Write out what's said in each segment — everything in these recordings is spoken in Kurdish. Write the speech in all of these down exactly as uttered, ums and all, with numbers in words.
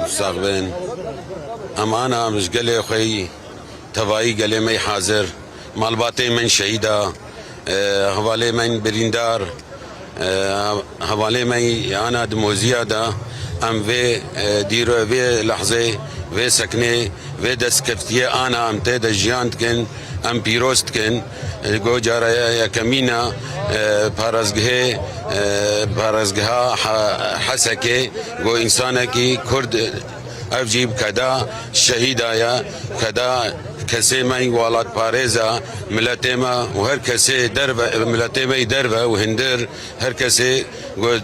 Sax bin. Em ana em ji gelê xwe yî, tevayî gelê me yî hazir. Malbatê me yî şehîda, e, hevalê me yî birîndar, e, hevalê me yî ana di moziya de. Em vê, e, dîro, vê lehzê, vê seknê, vê destkeftiyê ana em tê de jiyan dikin. Em pîroz dikin. Go cara yekemîn e, parêzgehê, e, parêzgeha He-, Hesekê, go însanekî Kurd, ev jî bi keda şehîda ye, keda kesê me yî welatparêz e, miletê me û her kesê derve, miletê me yî derve û hundir, her kesê go, e,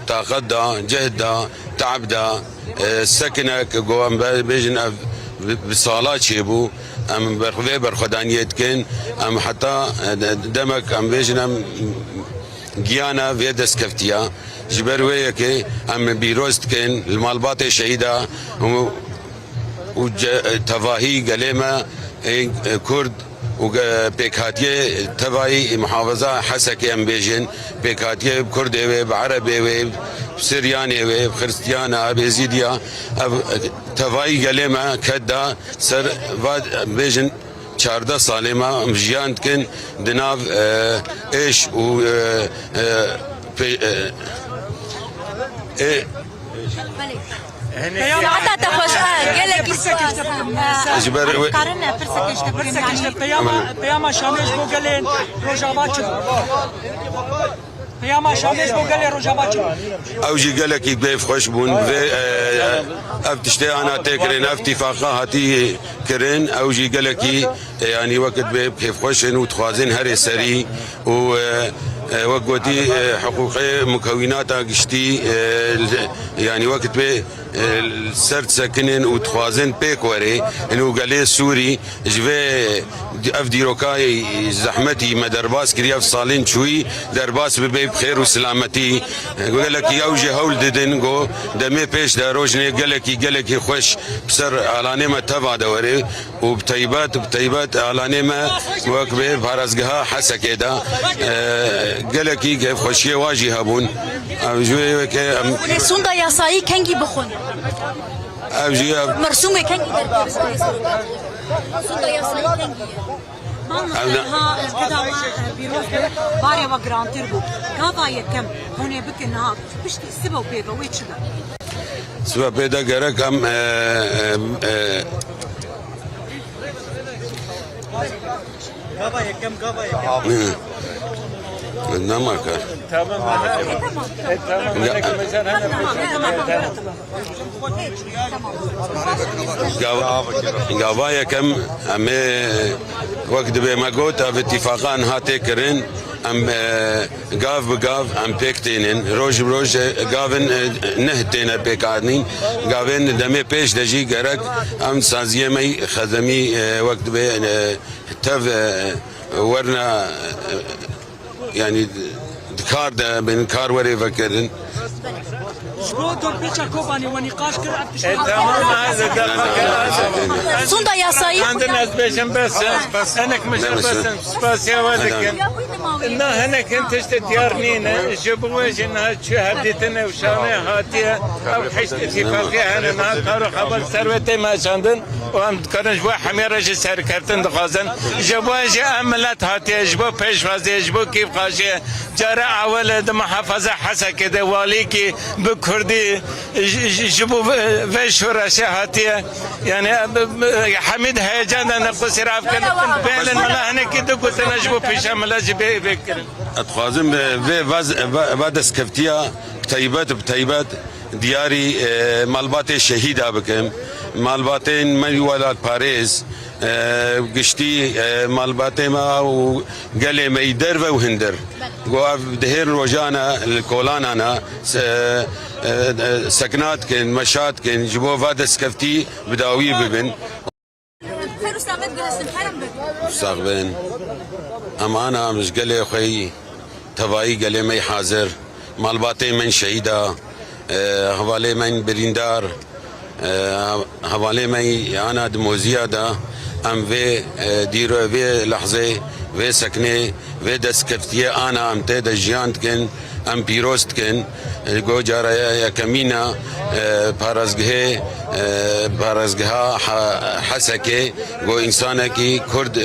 taqet da, cehd da, te'b da, e, sekinek, go em be-, bêjin ev bi, bi sala çêbû, em ber-, vê berxwedaniyê dikin, em heta, e, de-, demek em bêjin em giyana vê destkeftiya. Ji ber wê yekê em pîroz dikin li malbatê şehîda û, û ce-, tevahî gelê me ê, e, Kurd û ge-, pêkhatiyê tevayî muhafaza Hesekê em bêjin, pêkhatiyê bi Kurdê wê, bi Erebê wê, bi Siryanê wê, bi Xiristiyana, bi Êzîdiya, ev, e, tevayî gelê me ket da ser va em bêjin çardeh salê me em jiyan dikin di nav, e, êş û, e, e, pê-, e, ê, Peyama Heta te xweş, ha, gelekî spas. Ji ber wê Karin ne, pirsek işte birim yani. Peyama, peyama Şamê ji bo gelên Rojava çi bû? Peyama Şamê ji bo gelê Rojava çi bû? Ew jî gelekî kêfxweş bûn. Vê, e, ev tiştê ana tê kirin, ev tîfaqa hatî kirin, ew jî gelekî, e, yanî wekit bê kêfxweş in û dixwazin herê serî û, e, e, wek gotî, e, hiqûqê mukewînata giştî, e, li, yanî wekit bê, e, li ser disekinin û dixwazin pêk werê, in û gelê Sûrî ji vê ev dîrokayê zehmetî me derbas kiriye, ev salên çûyî derbas bibe bi xêr û silametî. Gelekî ew jî hewl didin, go demê pêş de rojnê gelekî, gelekî xweş bi ser alanê me teva de were û bi teybet, bi teybet alanê me wek bê parêzgeha Hesekê de, e, gelekî kêfxweşiyê wa jî hebûn. Em ji wê weke em Lê sonda yasayî kengî bixwin? Ev jî ev Mersûmê kengî derkeve? Sonda yasayî kengî ye? Ev ne- Ha, gida me, e, pîroz be, barê we girantir bû. Gava yekem hûn ê bikin niha, piştî sibe û pê ve wê çi be? Sibe pê de gerek em, e, e, e, Gava yekem, gava yekem. Hı. Nema kar. Tamam. E, tamam. Ya. Hene ki mesela hene. Gav-, gava yekem em ê wek dibê me got, ev îtîfaqa niha tê kirin. Em, e, gav bi gav em pêk tênin. Roj bi roj, e, gavin, e, neh têne pêk anîn. Gavên demê pêş de jî gerek em saziyê me yî xedemî, e, wek dibê, e, tev, e, werna, e, yanî di kar de bin, kar were vekirin. Ji bo dorpêça Kobanê we nîqaş kir, ev tişt E, tamam, hadi, tamam. Sonda yasayî. Andin ez bêjim bes e. Hinek min jî bes e. Spasiya we dikim. Na hinek hin tiştê diyar nîne. Ji bo we jî niha çi hevdîtin û şanê hatiye. Ev heşt îtîfaqî hene niha kar û xebat ser wê tê meşandin. Û em dikarin ji bo hemî re jî serkeftin dixwazin. Ji bo jî em milet hatiye, ji bo pêşwaziyê, ji bo kêfxweşiyê. Cara ewil e di muhafaza Hesekê de walîkî bi kurdî ji, ji, ji bo ve, ve şoreşê hatiye. Yani, e, e, hemî di heyecan de ne qusîr ev kin. Bêlin mila hinekî du gotine ji bo pêşa mila jî bê, bê kirin. Ez dixwazim, e, vê vaz-, va-, va destkeftiya bi teybet, bi teybet diyarî, e, malbatê şehîda bikim. Malbatên me welatparêz, e, giştî, e, malbatê me û gelê me yî derve û hindir. Go ev dihêr rojane li kolanan e, se-, e, e, sekna dikin, meşa dikin, ji bo va destkeftî bi dawî bibin. Sax bin. Em ana em ji gelê xwe yî, tevayî gelê me yî hazir, malbatê me yî şehîda, e, hevalê me yî birîndar, e, hevalê me yî ana di moziya de, em vê, e, dîro, vê lehzê, vê seknê, vê destkeftiyê ana em tê de jiyan dikin, Em pîroz dikin, go cara yekemîn e, parêzgehê, e, parêzgeha He-, Hesekê, go însanekî Kurd,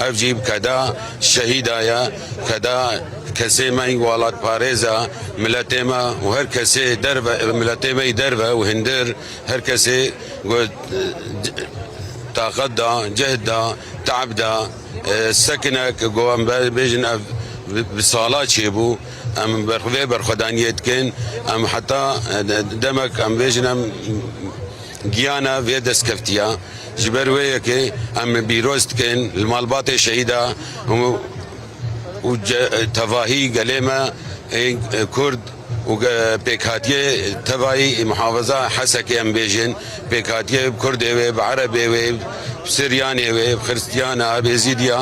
ev jî bi keda şehîda ye, keda kesê me yî welatparêz e, miletê me û her kesê derve, miletê me yî derve û hindir, her kesê go, e, taqet da, cehd da, te'b da, e, sekinek go em be-, bêjin ev bi, bi sala çêbû. Em ber-, vê berxwedaniyê dikin. Em heta, e, de-, demek em bêjin em giyane vê destkeftiya. Ji ber wê yekê em pîroz dikin li malbatê şehîda û, û ce-, tevahî gelê me ê, e, Kurd û ge-, pêkhatiyê tevayî muhafaza Hesekê em bêjin, pêkhatiyê bi Kurdê wê, bi Erebê wê, bi Siryanê wê, bi Xiristiyana, bi Êzîdiya,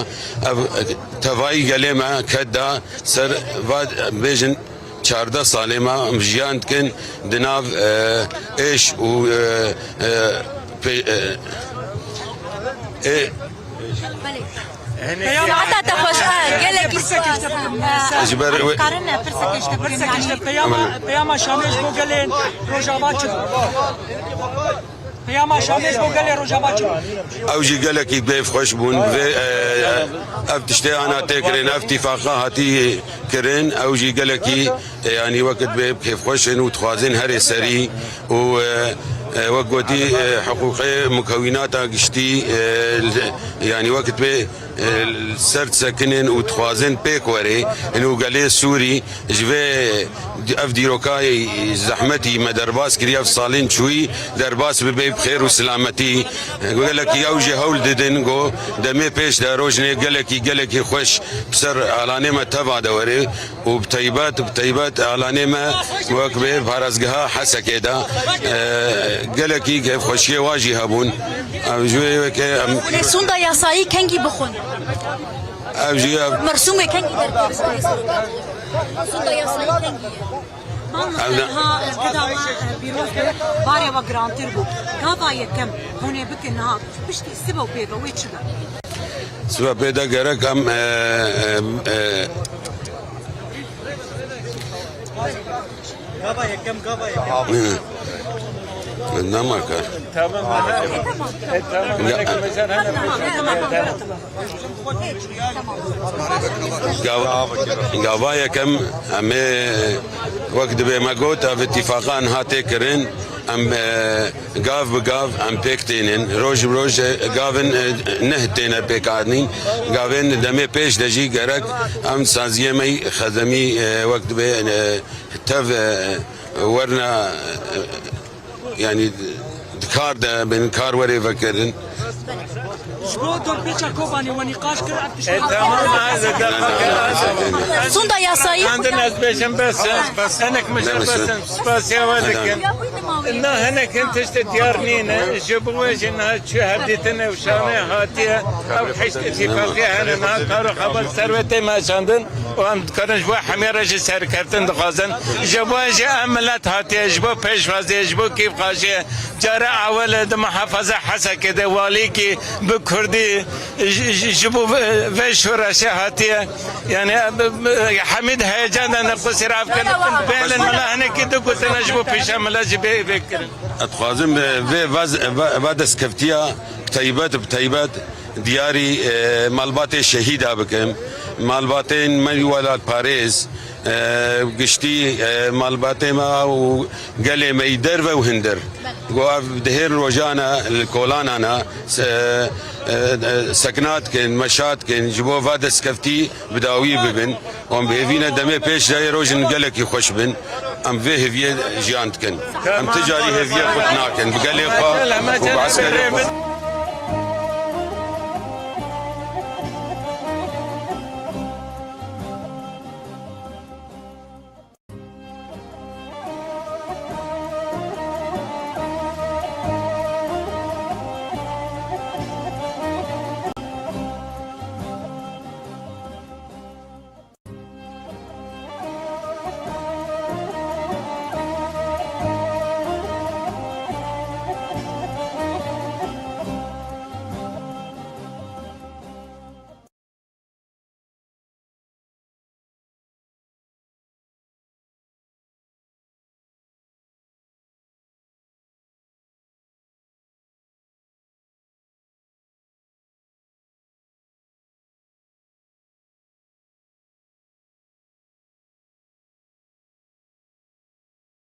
ev, e, tevayî gelê me ket da ser va, bêjin çardeh salê me em jiyan dikin di nav, e, êş û, e, e, pê-, e, ê-, Peyama heta te xweş, e, gelekî spas. Ji ber wê Karin e, pirsek işte, pirsek işte, peyama, peyama Şamê ji bo gelên Rojava çi bû? Peyama Şamê ji bo gelê Rojava çi bû? Ew jî gelekî kêfxweş bûn. Vê, e, ev tiştê ana tê kirin, ev tîfaqa hatî kirin, ew jî gelekî, e, yanî wekit bê kêfxweş in û dixwazin herê serî û, e, e, wek gotî, e, hiqûqê mukewînata giştî, e, li, yanî wekit bê, e, li ser disekinin û dixwazin pêk werê, in û gelê Sûrî ji vê ev dîrokayê zehmetî me derbas kiriye, ev salên çûyî derbas bibe bi xêr û silametî. Gelekî ew jî hewl didin, go demê pêş de rojnê gelekî, gelekî xweş bi ser alanê me teva de were. û bi taybet, bi taybet alanê me wek bê parêzgeha Hesekê de, e, gelekî kêfxweşiyê wa jî hebûn. Em ji wê weke em Lê sonda yasayî kengî bixwin? Ev jî ev Mersûmê kengî derkeve? Sonda yasayî kengî ye? Ev ne- Ha, e, gida we, e, pîroz be, barê we girantir bû. Gava yekem hûn ê bikin niha, piştî sibe û pê ve wê çi be? Sibe pê de gerek em, e, e, e, Gava yekem, gava yekem. Hı. Nema kar. Tamam. E, tamam. Ya. Gav-, gava yekem em ê wek dibê me got, ev îtîfaqa niha tê kirin. Em, e, Gav bi gav em pêk tênin. Roj bi roj, e, gavin, e, neh têne pêkanîn. Gavên demê pêş de jî gerek em saziyê me yî xedemî, e, wek dibê, e, tev, e, werna, e, yanî di kar de bin kar werê vekirin. Ji bo dorpêça Kobanê we nîqaş kir, ev tişt E, tamam, ha, zêde Sonda yasayî. Andin ez bêjim bes e. Hinek min jî bes e. Spasiya we dikim. Na hinek hin tiştê diyar nîne. Ji bo wê jî niha çû hevdîtinê û şanê hatiye. Ev hişt îtîfaqî hene niha kar û xebat ser wê tê meşandin. Û em dikarin ji bo hemî re jî serkeftin dixwazin. Ji bo jî em milet hatiye, ji bo pêşwaziyê, ji bo kêfxweşiyê. Cara ewil e di muhafaza Hesekê de walîkî bi kurdî ji, ji, ji bo vê, vê şoreşê hatiye. Yani, e, e, hemî di heyecan de ne qusî rav kin. Bêlin mila hinekî du gotine ji bo pêşa mila jî bê, bê kirin. Ez dixwazim, e, vê vaz-, va-, va destkeftiya bi taybet, bi taybet diyarî, e, malbatê şehîda bikim. Malbatên me welatparêz, e, giştî, e, malbatê me û gelê me yî derve û hindir. Go ev dihêr rojane li kolanan e, se-, e, e, sekna dikin, meşa dikin, ji bo va destkeftî bi dawî bibin. Em bi hêvî ne demê pêş de yê rojin gelekî xweş bin. Em vê hêviyê jiyan dikin. Em ti carî hêviyê xwe nakin. Bi gelê xwe û bi eskerê xwe.